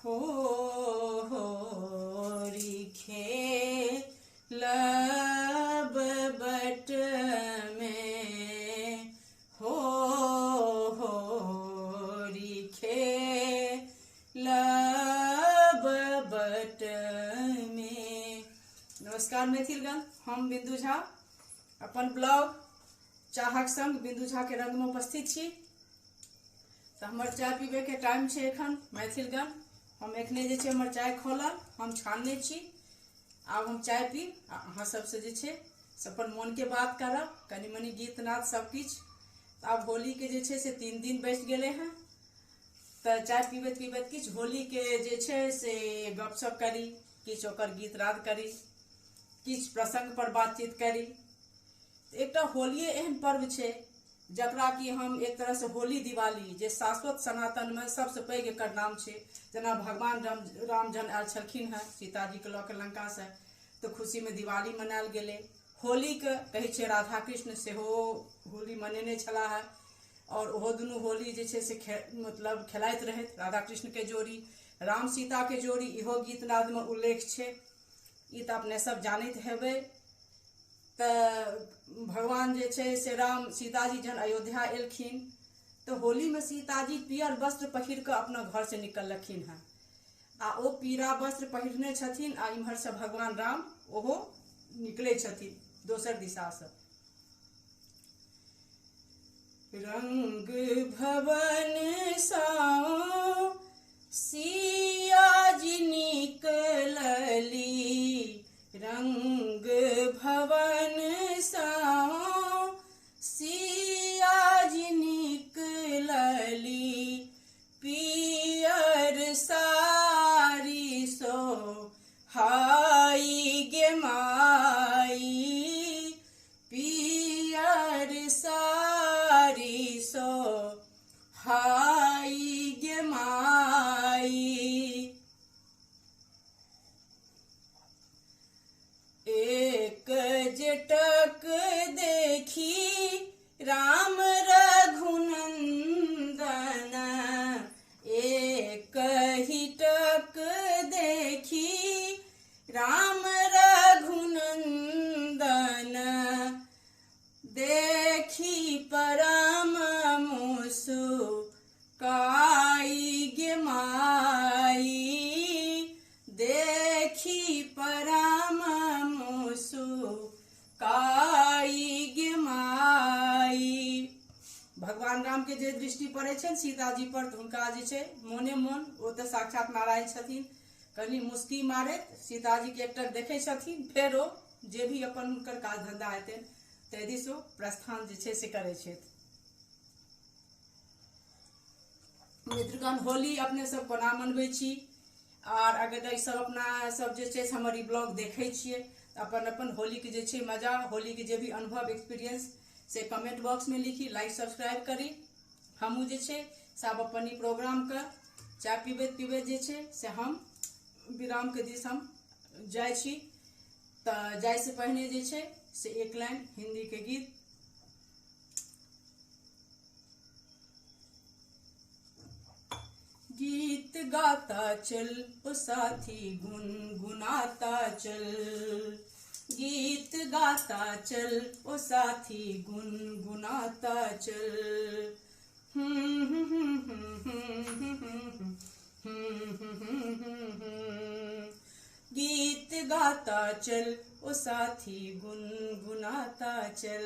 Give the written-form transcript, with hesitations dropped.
हो होरी खेलब बट में, हो होरी खेलब बट में। नमस्कार मैथिलगण, हम बिंदु झा अपन ब्लॉग चाहक संग बिंदु झा के रंग में उपस्थित छी। तऽ हमर चाय पीबे के टाइम छै एखन मैथिलगण। हम एखने जे छै हमर चाय खोलल, हम छानने छी, आब हम चाय पीब आ अहाँ सबसँ जे छै से अपन मोनके बात करब, कनि मनि गीत नाद सब किछु। आब होलीके जे छै से 3 दिन बचि गेलै हँ, तऽ चाय पीबैत पीबैत किछु होलीके जे छै से गपशप करी, किछु ओकर गीत नाद करी, किछु प्रसंग पर बातचीत करी। एकटा होलिये एहन पर्व छै जकरा कि हम एक तरह से होली दिवाली जे शाश्वत सनातन में सबसे पैघ एकर नाम छै। जेना भगवान राम जन आयल छलखिन हँ सीताजीके लऽ के लंका से, तऽ खुशी में दिवाली मनायल गेलै। होलीके कहै छै राधा कृष्ण सेहो होली मनेने छलाह हँ, और ओहो दुनू होली जे छै से मतलब खेलाइत रहथि। राधा कृष्ण के जोड़ी, राम सीता के जोड़ी, इहो गीत नाद में उल्लेख छै। ई तऽ अपने सब जानैत हेबै। तऽ भगवान जे छै से राम सीताजी जहन अयोध्या एलखिन तऽ होलीमे सीताजी पियर वस्त्र पहिर कऽ अपना घरसँ निकललखिन हँ, आ ओ पीरा वस्त्र पहिरने छथिन आ इम्हरसँ भगवान राम ओहो निकलै छथिन दोसर दिशासँ। रंग भवन सा सिया जी निकलली, रंग भवन सा सिया जी निकलली, पियर सारी सो हाई गे माई, पियर सारी सो हाई गे माई। एक जटक देखी राम रघुनंदन, एक ही टक देखी राम रघुनंदन, देखी परम मुसुकाई गे माई, देखी परम मुसुकाई गे माई। भगवान राम के जे दृष्टि पड़ै छनि सीताजी पर तऽ हुनका जे छै मोने मोन, ओ तऽ साक्षात नारायण छथिन, कनि मुस्की मारैत सीताजी के एकटक देखै छथिन, फेर ओ जे भी अपन हुनकर काज धंधा हेतनि ताहि दिस ओ प्रस्थान जे छै से करै छथि। मित्रगण, होली अपने सब कोना मनबै छी, आर अगर ई सब अपना सब जे छै से हमर ई ब्लॉग देखै छियै तऽ अपन अपन होलीके जे छै मजा, होलीके जे भी अनुभव एक्सपीरियंस से कमेंट बॉक्स में लिखी, लाइक सब्सक्राइब करी। हमहूँ जे छै से आब अपन ई प्रोग्रामके चाय पीबैत पीबैत जे छै से हम विरामके दिस हम जाइ छी। तऽ जाइसँ पहिने जे छै से एक लाइन हिन्दीके गीत। गीत गाता चल ओ साथी गुनगुनाता चल, गीत गाता चल ओ साथी गुनगुनाता चल। गीत गाता चल ओ साथी गुनगुनाता चल।